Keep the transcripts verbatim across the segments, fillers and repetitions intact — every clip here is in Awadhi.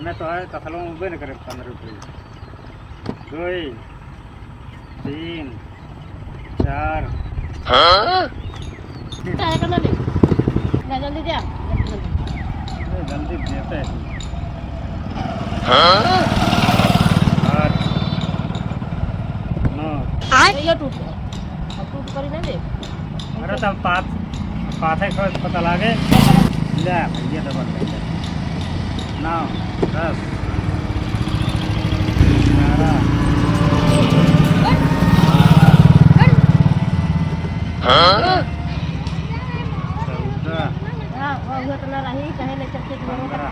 मैं तो है, तसलो में उबे न करे पन्द्रह रुपये। दो, तीन, चार। हाँ? चाय का ना ले। ना, जल्दी दे आ। अरे, जल्दी देते हैं। हाँ? आठ, नौ। ये टूट गया। अब टूट कर ही ना दे। अरे, तब पाँच, पाँच है, खोज पता लागे। ले, भैया, डबल ले ले। नौ, दस, ग्यारह, हाँ? चौदह, हाँ, वो उतना रही, कहे ले चल के तुम्हारे पन्द्रह।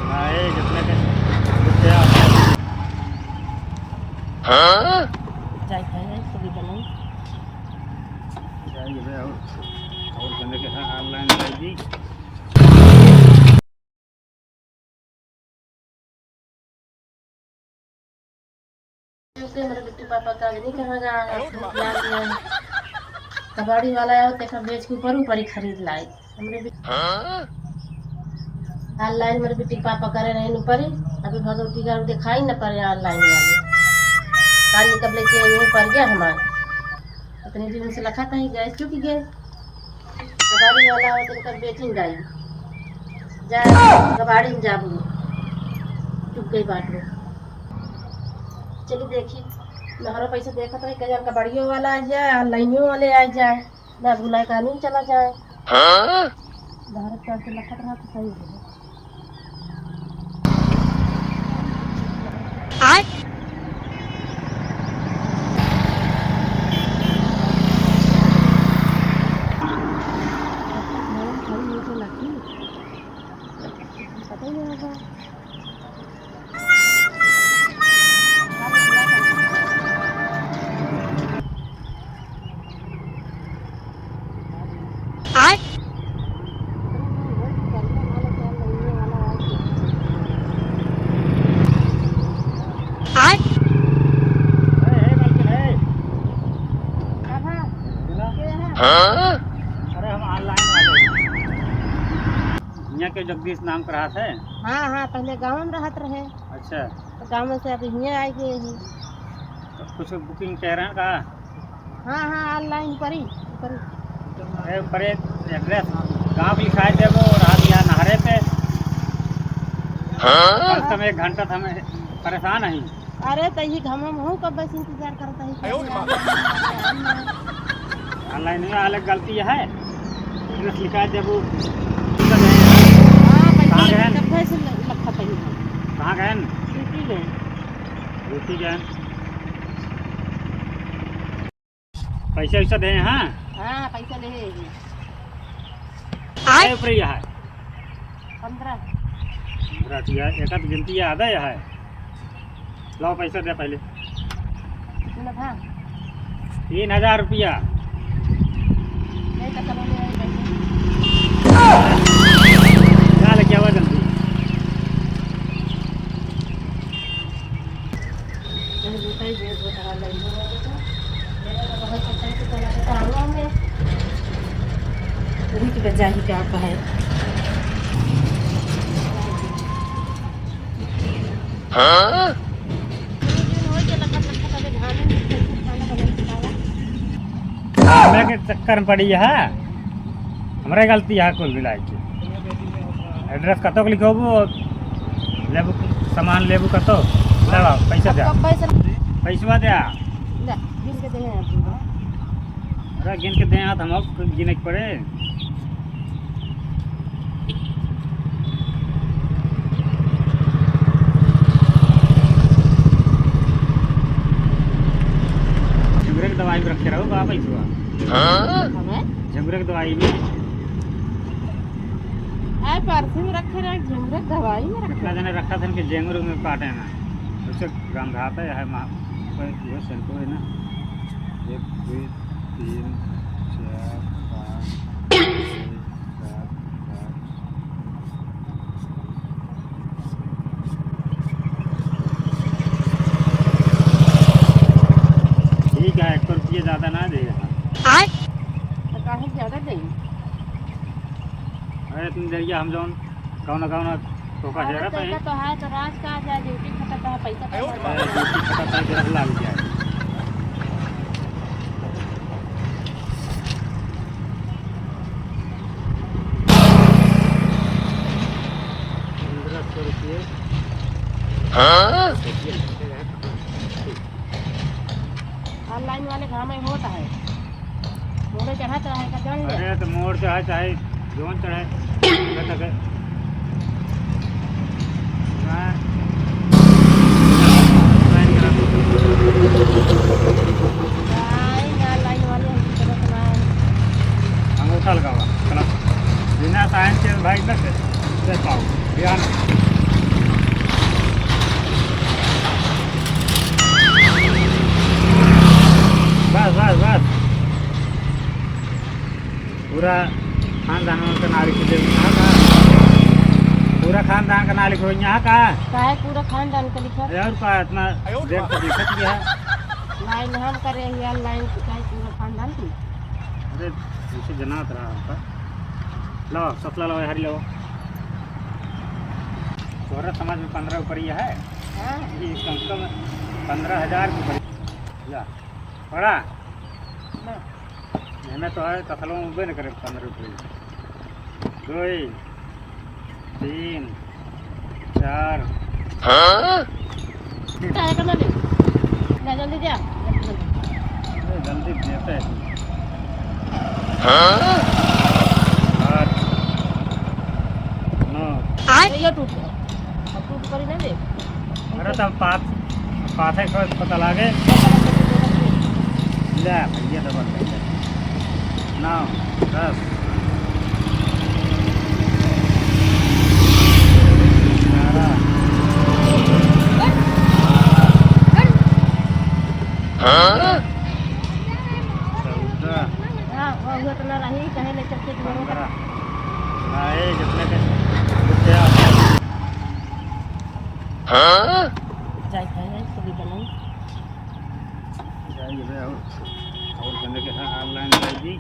नहीं, जितने के रुपया। हाँ? जाए खाए, सभी बनाई। जाइए बे, और, और बंदे के साथ online जाएगी। ओके, मेरे बिट्टू पापा का नहीं कहाँ गया है, भूख लाग गया है। कबाड़ी वाला आया, तेखा बेच के ऊपर ऊपर ही खरीद लाई। हमरे बिट-, हाँ? Online मेरे बिट्टू पापा करे रहे ऊपर ही, अभी भगवती का देखाई न पड़े online वाले। काल निकल के यहीं पड़ गया हमारे। इतने दिन से लखा था, ही गैस चुकी गए। कबाड़ी वाला हो तो उनकर बेचिन जाई। जा, कबाड़ी में जाबू। चुप गई बात में। चली देखी, नहरो पैसा देखत रही, कहीं कबाड़ियों वाला आ जाए, online वाले आ जाए, ना भुलाए कानून चला जाए। हाँ? भारत का तो लखत रहा तो सही है। आय। पता ही नहीं होगा। आय। आय। हाँ? अरे, हम online वाले। हियाँ के जगदीश नाम के रहत है? हाँ, हाँ, पहले गाँव में रहत रहे। अच्छा। तो गाँव में से अभी हियाँ आ गए ही। तो कुछ booking कह रहे हैं का? हाँ, हाँ, online पर ही, पर ही। अरे, पर एक address गाँव के लिखाई देबो, रात यहाँ नहरे पे। हाँ। कम से कम एक घंटा तो हमें परेशान है। अरे, तो यही घाम में हूँ, कब बस इंतजार करता है। आयो रे माँ। Online में अलग गलती है, address लिखाई देबो। हाँ, कहाँ गए? कब से ल-, लखा था ये। कहाँ गए? ड्यूटी गए। ड्यूटी गए। पैसा वैसा दे, हाँ? हाँ, पैसा ले है ये। आय। कै रुपया है? पन्द्रह। पन्द्रह रुपया, एक आध गिनती याद है, है। लाओ, पैसा दे पहले। कितना था? तीन हजार रुपया। नहीं तो चलो, ले आए पैसे। क्या लेके आवा जल्दी? वही की वजह ही का है। हाँ? हमें के चक्कर में पड़ी है। हमरे गलती है कुल मिला के। Address कतो के लिखोबो, लेबू, सामान लेबू कतो, ले बा, पैसा दे। अब पैसा पैसवा दे। ले, गिन के दे हैं आप। अरे गिन के दे, हाथ हम गिने के पड़े। झिंगुरे के दवाई में रखे रहो बा पैसवा। हाँ? हमें? झिंगुरे के दवाई में। आए, परसों में रखे रहे, झिंगुरे के दवाई में रखे। कितना जने रखा था कि झिंगुरे में काटे ना। उससे गंधाता है, मा-, कोई वो सेंटो है ना। एक, दो, तीन, चार, पाँच, छः, सात, आठ। ठीक है, एक सौ रुपये ज़्यादा ना देगा। आय? तो काहे ज़्यादा देंगे? अरे, इतनी देर हम जौन कौनो, कौनो तो का अरे जरूरत है? पैसा तो है, तो राज का जाए, ड्यूटी खत्म है, पैसा तो है। अरे, ड्यूटी खत्म है, जरा लाग जाए। पन्द्रह सौ रुपये। हाँ? ऑनलाइन वाले घाम में होता है, मोड़े चढ़ा चढ़ा का जान ले। अरे तो मोड़ चढ़ा चाहे जोन चढ़े, बस अबे। हाँ। ऑनलाइन करा। ऑनलाइन, ऑनलाइन वाले हमको चलत ना है। अंगूठा लगावा, चला। बिना साइन के भाई ना दे, दे पाओ। ध्यान। बस, बस, बस। पूरा खानदान के नाम लिख दे, यहाँ का? पूरा खानदान का नाम लिखो, यहाँ का? काहे पूरा खानदान का लिखा? अरे और का इतना देर से लिखत गया है? लाइन हम करे हैं, लाइन चाहे पूरा खानदान की। अरे, इसे जनात रहा हमका। लो, सतला लो, हरी लो। तोहरा समझ में पन्द्रह ऊपरिया है? हाँ। ये कम से कम पन्द्रह हजार के ऊपर। या, पड़ा? ना। एमे तो है, तसलो में उबे न करे पन्द्रह रुपये। दो, तीन, चार। हाँ? ठीक। चाय का ना ले। जा जल्दी जा। अरे जल्दी देते हैं। हाँ? आठ, नौ। ये टूट गया। अब टूट कर ही ना दे। अरे तब पाँच पाथे के पता लागे। ले भैया, डबल ले ले। नौ, दस, ग्यारह, चौदह। हाँ, वो तो ना रही, चाहे ले चल के पन्द्रह। हाँ, ये जितने के रुपया। हाँ? जाए खाए, जाए, कभी बनाई। जाइए बे, और, और बने के हाँ, ऑनलाइन कर दी।